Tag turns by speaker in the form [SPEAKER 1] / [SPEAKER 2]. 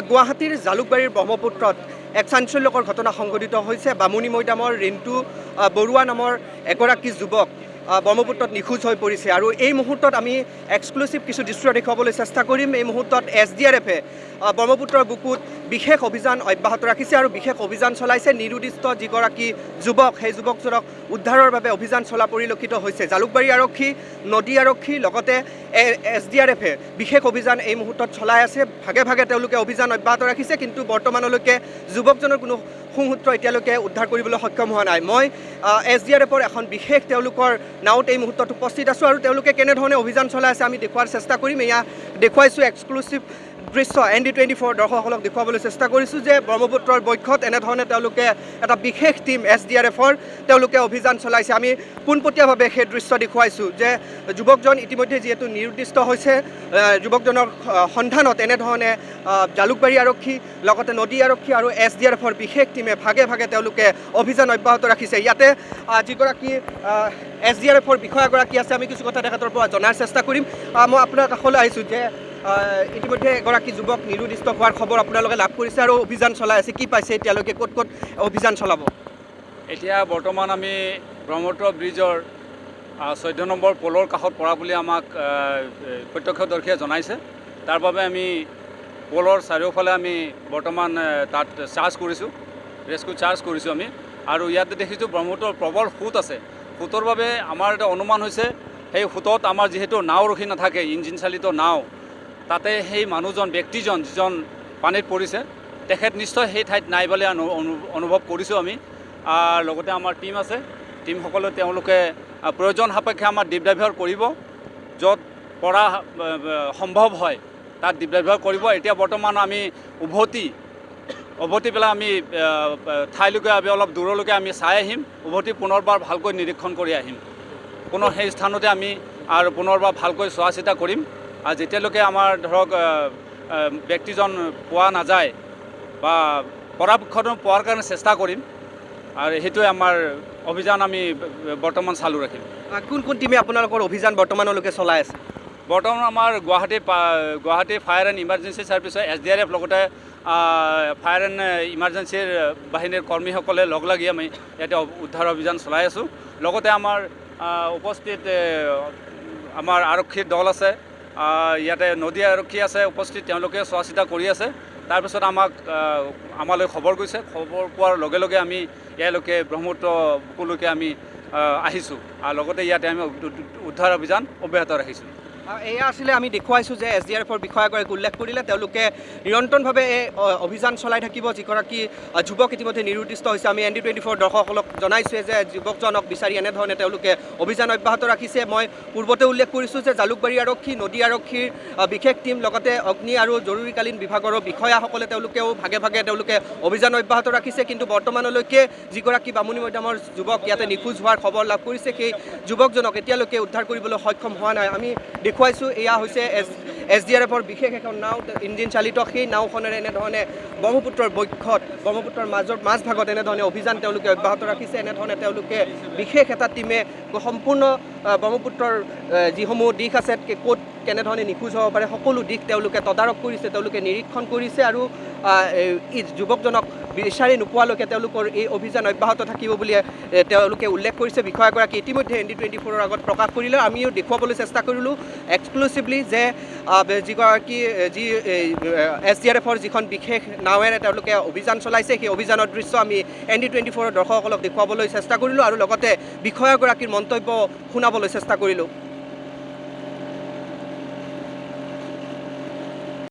[SPEAKER 1] গুৱাহাটীৰ জালুকবাৰীৰ ব্ৰহ্মপুত্ৰত এক চাঞ্চল্যকৰ ঘটনা সংঘটিত হৈছে। বামুণী মৈদামৰ ৰিণ্টু বৰুৱা নামৰ এগৰাকী যুৱক ব্ৰহ্মপুত্ৰত নিখোজ হৈ পৰিছে আৰু এই মুহূৰ্তত আমি এক্সক্লুচিভ কিছু দৃশ্য দেখুৱাবলৈ চেষ্টা কৰিম। এই মুহূৰ্তত এছডিআৰএফে ব্ৰহ্মপুত্ৰৰ বুকুত বিশেষ অভিযান অব্যাহত ৰাখিছে আৰু বিশেষ অভিযান চলাইছে। নিৰুদ্দিষ্ট যিগৰাকী যুৱক, সেই যুৱকজনক উদ্ধাৰৰ বাবে অভিযান চলা পৰিলক্ষিত হৈছে। জালুকবাৰী আৰক্ষী, নদী আৰক্ষী, লগতে এছডিআৰএফে বিশেষ অভিযান এই মুহূৰ্তত চলাই আছে। ভাগে ভাগে তেওঁলোকে অভিযান অব্যাহত ৰাখিছে, কিন্তু বৰ্তমানলৈকে যুৱকজনৰ কোনো শুংসূত্ৰ এতিয়ালৈকে উদ্ধাৰ কৰিবলৈ সক্ষম হোৱা নাই। মই এছডিআৰএফৰ এখন বিশেষ তেওঁলোকৰ নাৱত এই মুহূৰ্তত উপস্থিত আছোঁ আৰু তেওঁলোকে কেনেধৰণে অভিযান চলাই আছে আমি দেখুওৱাৰ চেষ্টা কৰিম। এয়া দেখুৱাইছোঁ এক্সক্লুচিভ দৃশ্য। এনডি 24 দৰ্শকসকলক দেখুৱাবলৈ চেষ্টা কৰিছোঁ যে ব্ৰহ্মপুত্ৰৰ বক্ষত এনেধৰণে তেওঁলোকে এটা বিশেষ টীম এছডিআৰএফৰ তেওঁলোকে অভিযান চলাইছে। আমি পোনপটীয়াভাৱে সেই দৃশ্য দেখুৱাইছোঁ যে যুৱকজন ইতিমধ্যে যিহেতু নিৰুদ্দিষ্ট হৈছে, যুৱকজনৰ সন্ধানত এনেধৰণে জালুকবাৰী আৰক্ষী, লগতে নদী আৰক্ষী আৰু এছডিআৰএফৰ বিশেষ টীমে ভাগে ভাগে তেওঁলোকে অভিযান অব্যাহত ৰাখিছে। ইয়াতে যিগৰাকী এছডিআৰএফৰ বিষয়াগৰাকী আছে, আমি কিছু কথা তেখেতৰ পৰা জনাৰ চেষ্টা কৰিম। মই আপোনাৰ কাষলৈ আহিছোঁ যে ইতিমধ্যে এগৰাকী যুৱক নিৰুদ্দিষ্ট হোৱাৰ খবৰ আপোনালোকে লাভ কৰিছে আৰু অভিযান চলাই আছে। কি পাইছে এতিয়ালৈকে, ক'ত ক'ত অভিযান চলাব?
[SPEAKER 2] এতিয়া বৰ্তমান আমি ব্ৰহ্মপুত্ৰ ব্ৰিজৰ 14 নম্বৰ পলৰ কাষত পৰা বুলি আমাক প্ৰত্যক্ষদৰ্শীয়ে জনাইছে। তাৰ বাবে আমি পলৰ চাৰিওফালে আমি বৰ্তমান তাত চাৰ্চ কৰিছোঁ, ৰেস্কিউ চাৰ্চ কৰিছোঁ আমি। আৰু ইয়াতে দেখিছোঁ ব্ৰহ্মপুত্ৰৰ প্ৰবল সোঁত আছে। সোঁতৰ বাবে আমাৰ এটা অনুমান হৈছে, সেই সোঁতত আমাৰ যিহেতু নাও ৰখি নাথাকে, ইঞ্জিন চালিত নাও, তাতে সেই মানুহজন, ব্যক্তিজন যিজন পানীত পৰিছে, তেখেত নিশ্চয় সেই ঠাইত নাই বুলি অনুভৱ কৰিছোঁ আমি। আৰু লগতে আমাৰ টীম আছে, টীমসকলে তেওঁলোকে প্ৰয়োজন সাপেক্ষে আমাৰ ডিপ ডাইভাৰ কৰিব, য'ত পৰা সম্ভৱ হয় তাত ডিপ ডাইভাৰ কৰিব। এতিয়া বৰ্তমান আমি উভতি উভতি পেলাই আমি ঠাইলৈকে আমি অলপ দূৰলৈকে আমি চাই আহিম। উভতি পুনৰবাৰ ভালকৈ নিৰীক্ষণ কৰি আহিম। পুনৰ সেই স্থানতে আমি আৰু পুনৰবাৰ ভালকৈ চোৱা চিতা কৰিম। আৰু যেতিয়ালৈকে আমাৰ ধৰক ব্যক্তিজন পোৱা নাযায় বা পৰাপক্ষত পোৱাৰ কাৰণে চেষ্টা কৰিম আৰু সেইটোৱে আমাৰ অভিযান আমি বৰ্তমান চালু ৰাখিম।
[SPEAKER 1] কোন কোন টীমে আপোনালোকৰ অভিযান বৰ্তমানলৈকে চলাই আছে?
[SPEAKER 2] বৰ্তমান আমাৰ গুৱাহাটী ফায়াৰ এণ্ড ইমাৰ্জেঞ্চি ছাৰ্ভিচৰ এছডিআৰএফ, লগতে ফায়াৰ এণ্ড ইমাৰ্জেঞ্চিৰ বাহিনীৰ কৰ্মীসকলে লগ লাগি আমি ইয়াতে উদ্ধাৰ অভিযান চলাই আছোঁ। লগতে আমাৰ উপস্থিত আমাৰ আৰক্ষীৰ দল আছে, ইয়াতে নদী আৰক্ষী আছে উপস্থিত, তেওঁলোকে চোৱা চিতা কৰি আছে। তাৰপিছত আমালৈ খবৰ গৈছে। খবৰ পোৱাৰ লগে লগে আমি ইয়ালৈকে ব্ৰহ্মপুত্ৰ বুকুলৈকে আমি আহিছোঁ আৰু লগতে ইয়াতে আমি উদ্ধাৰ অভিযান অব্যাহত ৰাখিছোঁ।
[SPEAKER 1] এয়া আছিলে আমি দেখুৱাইছোঁ যে এছডিআৰএফৰ বিষয়াগৰাকীক উল্লেখ কৰিলে তেওঁলোকে নিৰন্তৰভাৱে এই অভিযান চলাই থাকিব। যিগৰাকী যুৱক ইতিমধ্যে নিৰুদ্দিষ্ট হৈছে, আমি এনডি 24 দৰ্শকসকলক জনাইছোঁৱে যে যুৱকজনক বিচাৰি এনেধৰণে তেওঁলোকে অভিযান অব্যাহত ৰাখিছে। মই পূৰ্বতে উল্লেখ কৰিছোঁ যে জালুকবাৰী আৰক্ষী, নদী আৰক্ষীৰ বিশেষ টীম, লগতে অগ্নি আৰু জৰুৰীকালীন বিভাগৰো বিষয়াসকলে তেওঁলোকেও ভাগে ভাগে তেওঁলোকে অভিযান অব্যাহত ৰাখিছে। কিন্তু বৰ্তমানলৈকে যিগৰাকী বামুণী মৈদামৰ যুৱক ইয়াতে নিখোজ হোৱাৰ খবৰ লাভ কৰিছে, সেই যুৱকজনক এতিয়ালৈকে উদ্ধাৰ কৰিবলৈ সক্ষম হোৱা নাই। আমি দেখুৱাইছোঁ এয়া হৈছে এছডিআৰএফৰ বিশেষ এখন নাও, ইঞ্জিন চালিত। সেই নাওখনেৰে এনেধৰণে ব্ৰহ্মপুত্ৰৰ বক্ষত, ব্ৰহ্মপুত্ৰৰ মাজৰ মাজভাগত এনেধৰণে অভিযান তেওঁলোকে অব্যাহত ৰাখিছে। এনেধৰণে তেওঁলোকে বিশেষ এটা টীমে সম্পূৰ্ণ ব্ৰহ্মপুত্ৰৰ যিসমূহ দিশ আছে, ক'ত কেনেধৰণে নিখোজ হ'ব পাৰে, সকলো দিশ তেওঁলোকে তদাৰক কৰিছে, তেওঁলোকে নিৰীক্ষণ কৰিছে আৰু এই যুৱকজনক বিচাৰি নোপোৱালৈকে তেওঁলোকৰ এই অভিযান অব্যাহত থাকিব বুলি তেওঁলোকে উল্লেখ কৰিছে। বিষয়াগৰাকী ইতিমধ্যে এনডি 24ৰ আগত প্ৰকাশ কৰিলে। আমিও দেখুৱাবলৈ চেষ্টা কৰিলোঁ এক্সক্লুচিভলি যে যিগৰাকী যি এছডিআৰএফৰ যিখন বিশেষ নাৱেৰে তেওঁলোকে অভিযান চলাইছে, সেই অভিযানৰ দৃশ্য আমি এনডি 24ৰ দৰ্শকসকলক দেখুৱাবলৈ চেষ্টা কৰিলোঁ আৰু লগতে বিষয়াগৰাকীৰ মন্তব্য শুনাবলৈ চেষ্টা কৰিলোঁ।